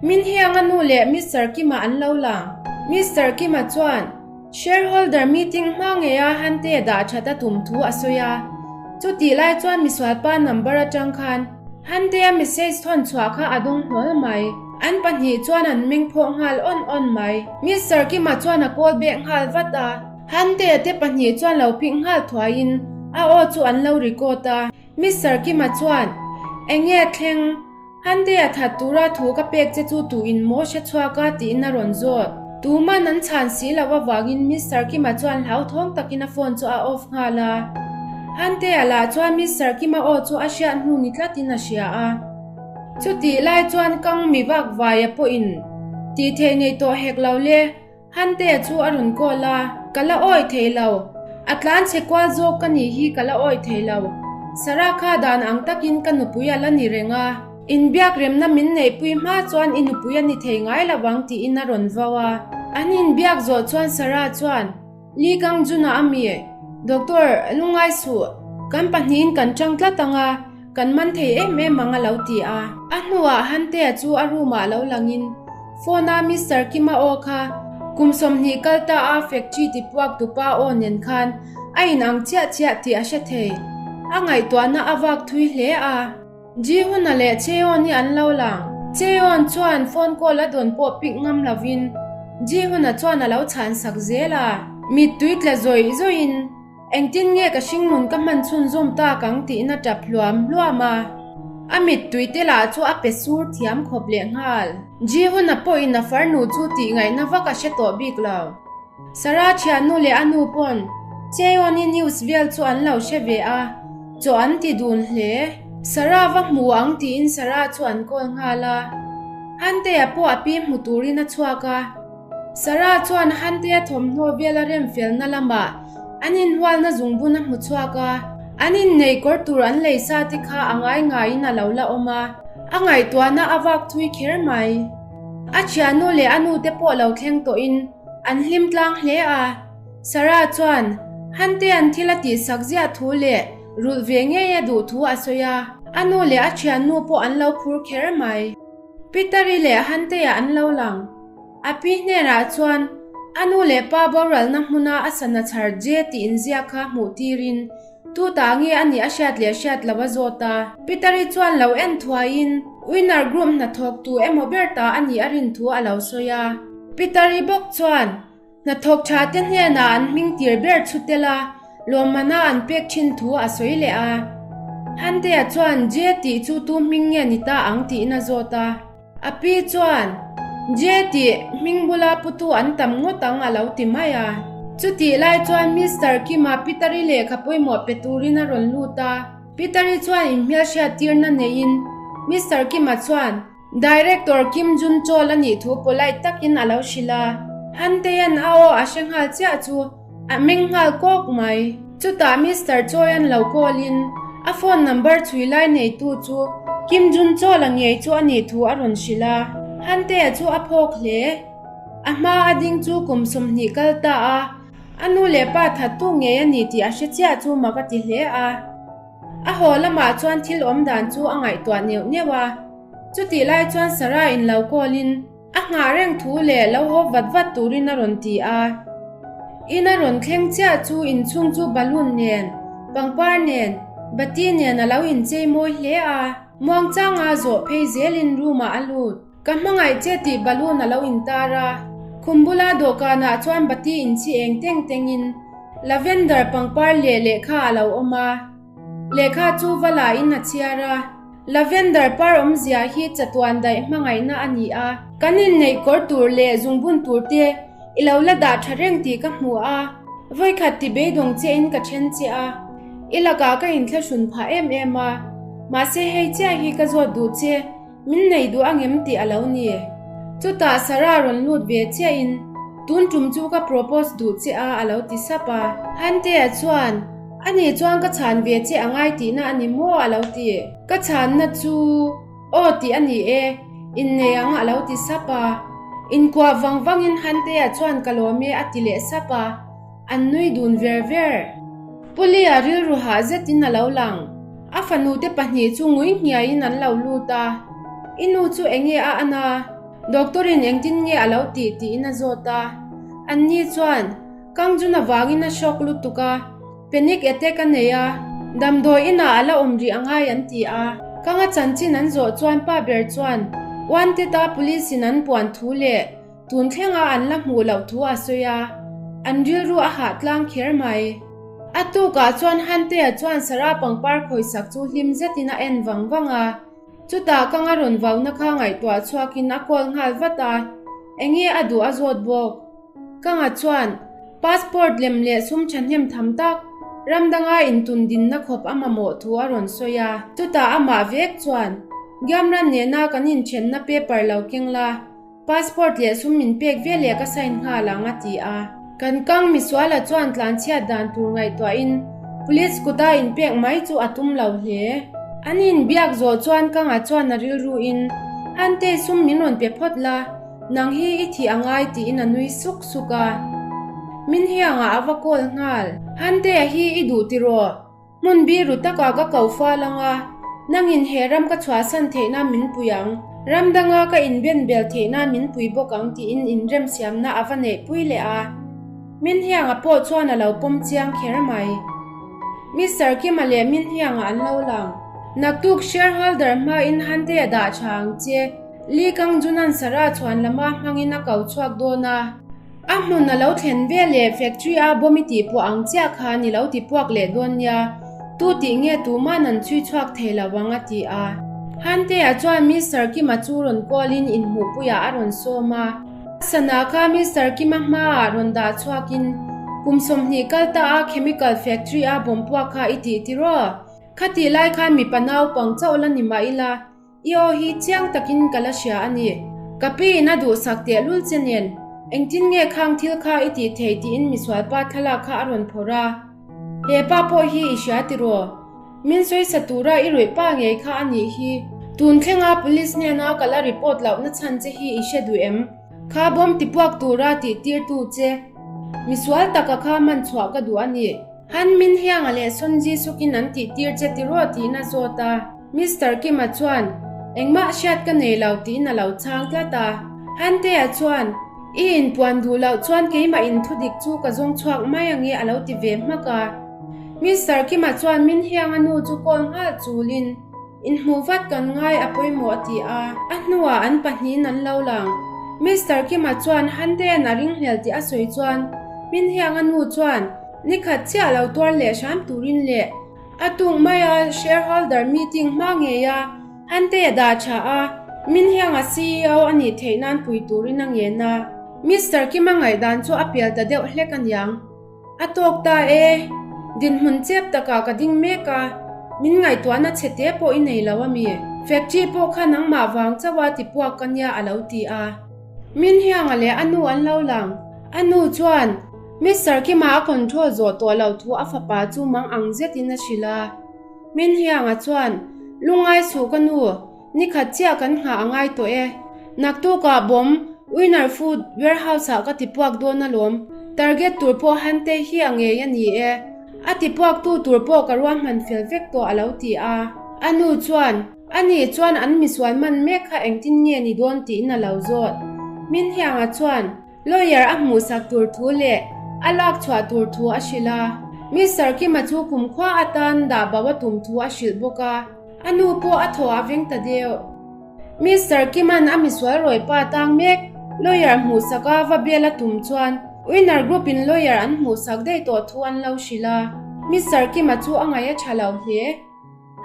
Min hiang a nu leh Mister Kima an lo lang. Mister Kima chuan Shareholder meeting hma ngeia Hante dah that a tum thu a sawi a. Chutih lai chuan misualpa number atang khan Hante-a message thawn chhuah kha a dawng hlawl mai. An pahnih chuan an meng phawh nghal awn awn mai. Mister Kima chuan a call back nghal vat a. Hante-a te pahnih chuan lo pick nghal thuaiin a aw chu an lo record a. Mister Kima chuan, Enge thleng? Hande-a that tura thu ka pek che chu tu in maw hre chhuak a? tiin a rawn zawt. Tuman an chhan si loh avangin Mister Kima chuan hlauthawng takin a phone chu a off nghal a. Hande-a lah chuan Mister Kima aw chu a hriat hnu ni tlatin a hria a. Chutih lai chuan kang mi vak vaia pawhin tih theih nei tawh hek lo le. Hantea chu a rawn call a, Ka la awi thei lo. A tlan chhe kual zawk ka nih hi ka la awi thei lo. Sarah kha dan ang takin ka nupui a la ni reng a. Inbiak remna min neihpui hma chuan i nupui a ni thei ngai lo ang tiin a rawn vau a. An inbiak zawh chuan Sarah chuan, Lee Kang Jun-a a mi? Doctor, lungngai suh. Kan pahnihin kan chang tlat ang a. Kan man thei em em ang a lo ti a. A hnuah Hantea chu a room ah lo langin phone a Mister Kima aw kha kum 20 kal ta a factory ti puak tupa aw nen khan a in ang chiah chiah tih a hre thei. A ngaihtuahna a vak thui hle a. Ji-Hoon-a leh Chae-on hi an lo lang. Chae-on chuan phone call a dawn pawh pick ngam lovin Ji-Hoon-a chuan a lo chhan sak zel a. Mittui tla zawih zawihin Engtin nge ka hringnun ka hman chhunzawm tak ang tiin a tap hluam hluam a, a mittui te lah chu a pe sur thiam khawp leh nghal. Ji-Hoon-a pawhin a farnu chu tih ngaihna vak a hre tawh bik lo. Sarah thiannu leh a nu pawn Chae-on-i news vel chu an lo hre ve a, chaw an ti dun hle. Sarah va hmu ang tiin Sarah chu an call nghal a, Hantea pawh a pi hmu turin a chhuak a. Sarah chuan Hantea thawmhnaw vel a rem felna lamah an inhualna zungbun a hmu chhuak a, an innei kawr tur an lei sa te kha a ngai ngaiin a lo la awm a, a ngaihtuahna a vak thui kher mai. A thiannu leh a nu te pawh lo thleng tawhin an hlim tlang hle a, Sarah chuan Hantea'n thil a tihsak ziah thu leh rulh ve ngei a duh thu a sawi a, a nu leh a thiannu pawh an lo phur kher mai. Peter-i leh Hantea an lo lang. A pi hnenah chuan a nu leh pa boralna hmuna a sana chhar je tih inziak kha hmuh tirin tu ta nge a nih a hriat leh hriat lo a zawt a. Peter-i chuan lo en thuaiin Winner Group hnathawk tu emaw ber ta a nih a rin thu a lo sawi a. Peter-i bawk chuan Hnathawk tha te hnenah an hming tir ber chhu tel a, lawmmana an pek thin thu a sawi leh a. Hantea chuan Je tih chu tu hming nge ni ta ang tiin a zawt a. A pi chuan, Je tih hming bula putu an tam ngawt ang a lo ti mai a. Chutih lai chuan Mister Kima Peter-i lehkha pawimawh pe turin a rawn lut a. Peter-i chuan inhmelhriat tirna neiin Mister Kima chuan, Director Kim Jun Chol a nih thu polite takin a lo hrilh a, Hanteia'n a aw a hre nghal chiah chu a meng nghal kawk mai. Chutah Mister Choi-a'n lo call in a phone number chhui lai neitu chu Kim Jun Chol a ngei chu a nih thu a rawn hrilh a, Hantea chu a phawk hle. A hma a ding chu kum 20 kal ta a, a nu leh pa thattu ngei a ni tih a hre chiah chu mak a ti hle a. A haw lamah chuan thil awm dan chu a ngaihtuah neuh neuh a. Chutih lai chuan Sarah in lo call in a nghah reng thu leh lo haw vat vat turin a rawn ti a. In a rawn thleng chiah chu inchhung chu balloon nen, pangpar nen, bati nen a lo inchei mawi hle a. Muangchanga zawh phei zelin room ah a lut. Ka hmangaih che tih balloon a lo intar a. Khum bula dawhkanah chuan bati inchhi eng teng tengin lavender pangpar leh lehkha a lo awm a. Lehkha chu va la in a chhiar a. Lavender par awmzia hi chatuan daih hmangaihna a ni a. Kan inneih kawr tur leh zungbun tur te i lo la dah tha reng tih ka hmu a. Vawikhat ti beidawng che in ka then che a. I lakah ka inthlahrun phah em em a. Mahse hei chiah hi ka zawt duh che. Min nei duh angem tih a lo ni. Chutah Sarah rawn lut ve chiahin, Tun tum chu ka propose duh che a a lo ti sap a. Hantea chuan, Ani chuan ka chhan ve che a ngai tihna a ni maw a lo ti. Ka chhanna chu aw tih a ni e, innei ang a lo ti sap a. Inkuah vang vangin Hantea chuan ka lawm e a ti leh sap a. An nui dun ver ver. Pulia rilru hah zetin a lo lang. A fanu te pahnih chu ngui hniaiin an lo lut a. I nu chu enge a an a? Doctor-in engtin nge a lo tih tiin a zawt a. Anni chuan, Kang Jun avangin a shock lutuk a, panic attack a nei a, damdawi inah a la awm rih a ngai an ti a. Kang a chanchin an zawh chuan pa ber chuan Wanted-a police-in an puan thu leh tun thlenga an la hmuh loh thu a sawi a, an rilru a hah tlang kher mai. A tukah chuan Hantea chuan Sarah pangpar khawisak chu hlim zetin a en vang vang a. Chutah kang a rawn vauna kha ngaihtuah chhuakin a call nghal vat a, enge a duh a zawt bawk. Kanga chuan passport lem leh sum thahnem tham tak ram danga intun dinna khawp a mamawh thu a rawn sawi a. Chutah amah vek chuan Gyamran nena kan inthenna paper lo keng la, Passport leh sum min pek ve leh ka sign nghal ang a ti a. Kan kang misuala chuan tlanchhiat dan tur ngaihtuahin Police kuta inpek mai chu a tum lo hle. An inbiak zawh chuan kanga chuan a rilruin, Hantei sum min rawn pe phawt la, nang hi i thih a ngai tiin a nui suk suk a. Min hiangah a va call nghal. Hantea hi i duh tiraw? Hmun biru takah ka ko fal ang a, nangin he ram ka chhuahsan theih nan min pui ang, ram danga ka inben bel theih nan min pui bawk ang tiin inremsiamna a va neihpui leh a. Min Hianga pawh chuan a lo pawm chiang kher mai. Mister Kima leh Min Hianga an lo lang. Naktuk shareholder hmain Hante a dah tha ang che, Lee Kang Junan Sarah chhuan lama hmangin a ko chhuak dawn a. A hmun a lo thlen ve leh factory a bomb i tih puah ang chiah khan i lo ti puak leh dawn nia, tu tih nge tuman an chhui chhuak thei lo ang a ti a. Hantea chuan Mister Kima chu rawn call in inhmuhpuiah a rawn sawm a. A sana kha Mister Kima hmaah rawn dah chhuakin kum 20 kal ta a chemical factory a bomb puak kha i tih tiraw? Khatih lai khan mipa naupang chauh la ni mah ila, I aw hi chiang takin ka la hria a ni. Ka piin a duhsak tehlul che nen, engtin nge khang thil kha i tih thei tiin misualpa thlalak kha a rawn phawrh a. He pa pawh hi i hria tiraw? Min sawisa tura i ruih pa ngei kha a nih hi. Tun thlenga police hnena ka la report lohna chhan che hi i hre duh em? Kha bawm tipuak tura tih tirtu che. Misual taka kha man chhuah ka duh a ni. Han Min Hianga leh Son Ji Suk-in an tih tir che tiraw tiin a zawt a. Mister Kim-a chuan, Engmah hriat ka nei lo tiin a lo chhang tlat a. Han Tae-a chuan, I inpuan duh loh chuan keimah in thudik chu ka zawng chhuak mai ange a lo ti ve hmak a. Mister Kim-a chuan Min Hianga nu chu call nghal chulin, Inhmuh vat kan ngai a pawimawh a ti a. A hnuah an pahnihin an lo lang. Mister Kima chuan Hantea'n a ringhlel tih a sawi chuan Min Hianga nu chuan nikhat chiah lo tuar leh hram turin leh a tung maia shareholder meeting hma ngei a Hantea dah tha a, Min Hianga ceo a nih theih nan pui turin a ngen a. Mister Kima ngaihdan chu a pial ta deuh hlek aniang. A tawk ta e, dinhmun chep takah ka ding mek a, min ngaihtuahna chhe te pawh i nei lo a mi? Factory pawh kha nangmah vang chauh a tipuak ka nia a lo ti a. Min Hianga leh a nu an lo lang. A nu chuan Mister Kima a control zawh tawh loh thu a fapa chu mang ang zetin a hrilh a. Min Hianga chuan, Lungngai suh ka nu, Nikhat chiah kan nghah a ngai tawh e. Naktukah bawm Winner Food Warehouse ah ka ti puak dawn alawm. Target tur pawh Hante hi a ngei a ni e. A ti puak tu tur pawh ka ruahman fel vek tawh a lo ti a. A nu chuan, A nih chuan an misual man mek kha engtin nge ni dawn tiin a lo zawt. Min Hianga chuan, Lawyer a hmuhsak tur thu leh a lak chhuah tur thu a hrilh a. Mister Kima chu kumkhua atan dah bo a tum thu a hrilh bawk a. A nu pawh a thaw a veng ta deuh. Mister Kiman a misual rawi pa tang mek lawyer hmuhsak a va bel a tum chuan Winner Group in lawyer an hmuhsak daih tawh thu an lo hrilh a. Mister Kima chu a ngaih a tha lo hle.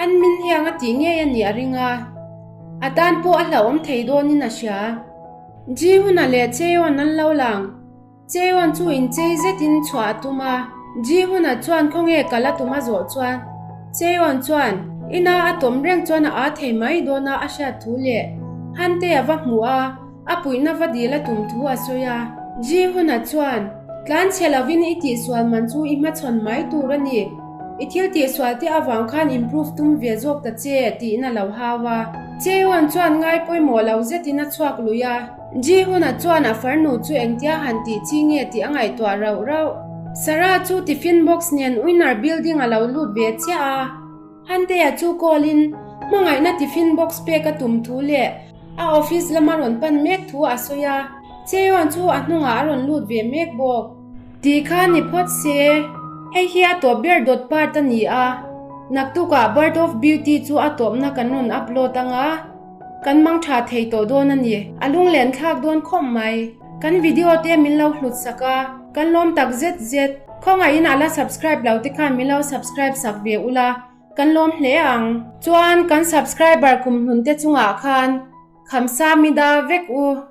An min hiang a tih ngei a nih a ring a. A tan pawh a hlauhawm thei dawnin a hria. Ji-Hun-a leh Chae-yeon an lo lang. Chaeyeon chu inchei zetin chhuah a tum a, Ji-Hoon-a chuan khawnge kal a tum a zawh chuan Chaeyeon chuan ina a tawm reng chuan a aa thei mai dawn a a hriat thu leh Hante a va hmuh a, a puihna va dil a tum thu a sawi a. Ji-Hoon-a chuan, Tlanchhe lovin i tihsual man chu i hmachhawn mai tur a ni. I thil tihsual te avang khan improve tum ve zawk ta che, tiin a lo hau a. Chaeyeon chuan ngai pawimawh lo zetin a chhuak lui a. Ji-Hoon-a chuan a farnu chu engtia han tih chi nge tih a ngaihtuah rauh rauh. Sarah chu tiffin box nen Winner building a lo lut ve chiah a. Hantea chu call in hmangaihna tiffin box pek a tum thu leh. A office lama rawn pan mek thu a sawi a, Chaeyeon chu a hnungah a rawn lut ve mek bawk. Tih kha ni phawt se, hei hi a tawp ber dawt part a ni a, naktukah Birth of Beauty chu a tawpna kan rawn upload ang a, kan mang tha thei tawh dawn a ni. A lunglen thlak dawn khawp mai. Kan video te min lo hlut sak a, kan lawm tak zet zet. Khawngaihin a la subscribe lo te khan min lo subscribe sak ve ula, kan lawm hle ang. Chuan kan subscriber kumhlun te chungah khan khamsa mida vek u.